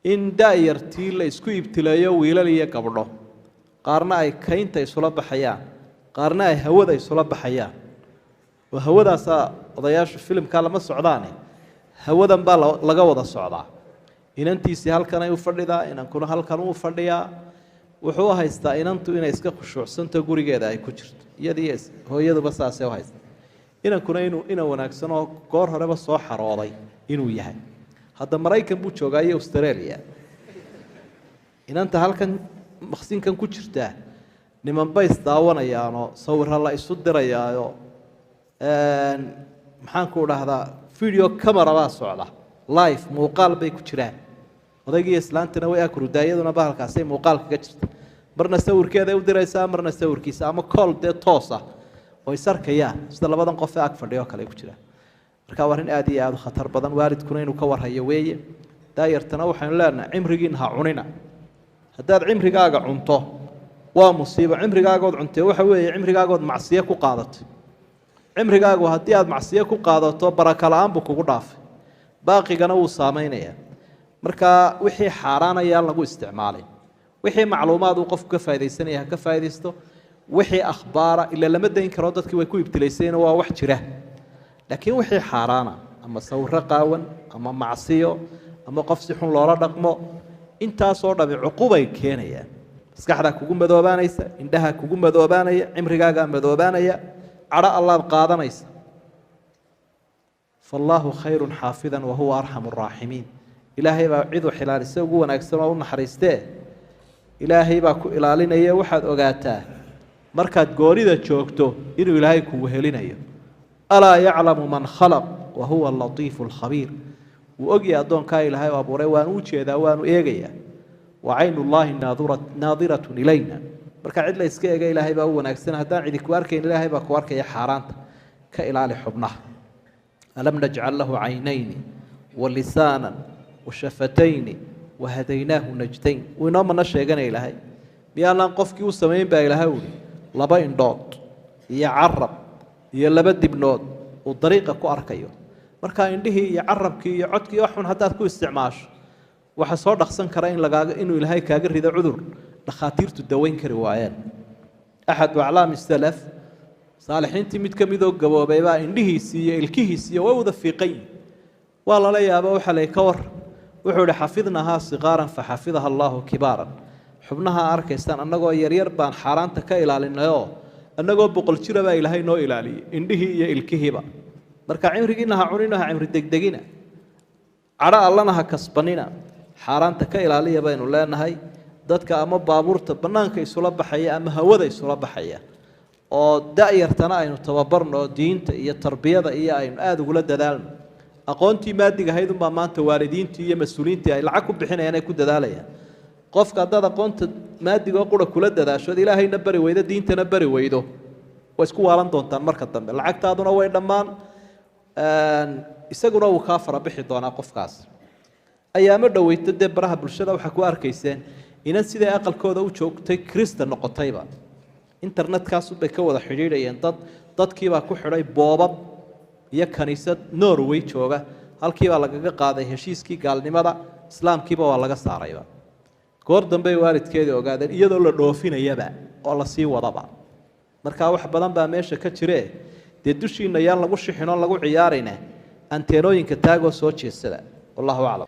In da-yartii la isku ibtileeyo wiilal iyo gabdho, qaarna ay kaynta isula baxayaan, qaarna ay hawada isula baxayaan, oo hawadaasaa odayaashu filimkaa lama socdaane, hawadan baa laga wada socdaa. Inantiisii halkan ay u fadhidaa, inankuna halkan uu fadhiyaa. Wuxuu u haystaa inantu inay iska khushuucsanto, gurigeeda ay ku jirto, iyadiiyo hooyaduba saasay u haysta. Inankuna inuu inan wanaagsan oo goor horeba soo xarooday inuu yahay. Hadda Maraykan buu joogaa iyo Australia. Inanta halkan maqsinkan ku jirtaa niman bay isdaawanayaanoo sawiro la isu dirayaayo, maxaan ku dhahdaa, video camera baa socda, live muuqaal bay ku jiraan. Odaygiiyo islaantana way akrudaa, iyaduna bahalkaasay muuqaal kaga jirta. Marna sawirkeeday u diraysaa, marna sawirkiisa, ama call dee toos ah oo is arkayaan, sida labadan qof ee ag fadhiyo kale ay ku jiraan. Marka waa arrin aada iyo aada u khatar badan, waalidkuna inuu ka warhayo weeye. Daayartana waxaynu leenahay, cimrigiina ha cunina. Haddaad cimrigaaga cunto waa musiibo. Cimrigaagood cuntee waxa weeye cimrigaagood macsiyo ku qaadatay. Cimrigaagu haddii aada macsiyo ku qaadato, baraka la-aan buu kugu dhaafay, baaqigana wuu saameynayaa. Marka wixii xaaraanayaan lagu isticmaalin. Wixii macluumaad uu qofku ka faa'idaysanaya ha ka faa'idaysto, wixii akhbaara ila lama dayn karo, dadkii way ku ibtilaysayna, waa wax jira. Laakiin wixii xaaraana, ama sawiro qaawan, ama macsiyo, ama qof si xun loola dhaqmo, intaasoo dhami cuqubay keenayaan. Maskaxdaa kugu madoobaanaysa, indhaha kugu madoobaanaya, cimrigaagaa madoobaanaya, cadho allaad qaadanaysa. Faallaahu khayrun xaafidan wahuwa arxamu araaximiin. Ilaahay baa ciduu xilaalisa ugu wanaagsan oo u naxariistee. Ilaahay baa ku ilaalinaya. Waxaad ogaataa markaad goonida joogto inuu Ilaahay kugu helinayo. Alaa yaclamu man khalaq wa huwa alatiifu alkhabiir. Wuu ogyahay addoonkaa Ilaahay oo abuuray, waanu u jeedaa, waanu eegayaa. Wa caynullaahi naadiratun ilayna. Marka cid la iska eega Ilaahay baa u wanaagsan. Haddaan cidi ku arkayn, Ilaahay baa ku arkaya. Xaaraanta ka ilaali xubnaha. Alam najcal lahu caynayni wa lisaanan wa shafatayni wahadaynaahu najdayn. Wuu inoo mana sheeganaya Ilaahay. Miyaanaan qofkii u samayn baa Ilaahay uhi laba indhood iyo carab iyo laba dibnood uu dariiqa ku arkayo? Marka indhihii iyo carabkii iyo codkii wax xun haddaad ku isticmaasho, waxa soo dhaqsan kara in lagaaga inuu Ilaahay kaaga rido cudur dhakhaatiirtu daweyn kari waayeen. Axadu aclaami salaf, saalixiintii mid ka midoo gaboobay baa indhihiisii iyo ilkihiisiiyo way wada fiiqan yihin. Waa lala yaaba, waxaa lay ka war. Wuxuu ihi: xafidnahaa sikaaran faxafidaha allaahu kibaaran. Xubnaha arkaysaan annagoo yaryar baan xaaraanta ka ilaalinayoo, annagoo 100 jira baa Ilaahay noo ilaaliyey indhihii iyo ilkihiiba. Marka cimrigiina ha cunina, ha cimri degdegina, cadho allana ha kasbanina. Xaaraanta ka ilaaliya baynu leenahay dadka ama baabuurta bannaanka isula baxaya ama hawada isula baxaya. Oo da-yartana aynu tababarno oo diinta iyo tarbiyada iyo aynu aada ugula dadaalno. Aqoontii maadiga ahayd unbaa maanta waalidiintii iyo mas-uuliyiintii ay lacag ku bixinayaan, ay ku dadaalayaan. Qofka haddaad aqoonta maadigoo qura kula dadaashood, Ilaahayna bari weydo, diintana bari weydo, way isku waalan doontaan marka dambe. Lacagtaaduna way dhammaan, isaguna wuu kaa farabixi doonaa qofkaas. Ayaamo dhoweyto dee baraha bulshada waxaa ku arkayseen inan siday aqalkooda u joogtay krista noqotayba. Internetkaasunbay ka wada xidhiidhayeen dad, dadkiibaa ku xidhay boobab iyo kaniisad Norway jooga. Halkiibaa lagaga qaaday heshiiskii gaalnimada, islaamkiiba waa laga saarayba. Goor dambey waalidkeedii ogaadeen iyadoo la dhoofinayaba oo lasii wadaba. Markaa wax badan baa meesha ka jire. Dee dushiina yaan lagu shixinoo lagu ciyaarayna, anteenooyinka taagoo soo jeedsada. Wallahu aclam.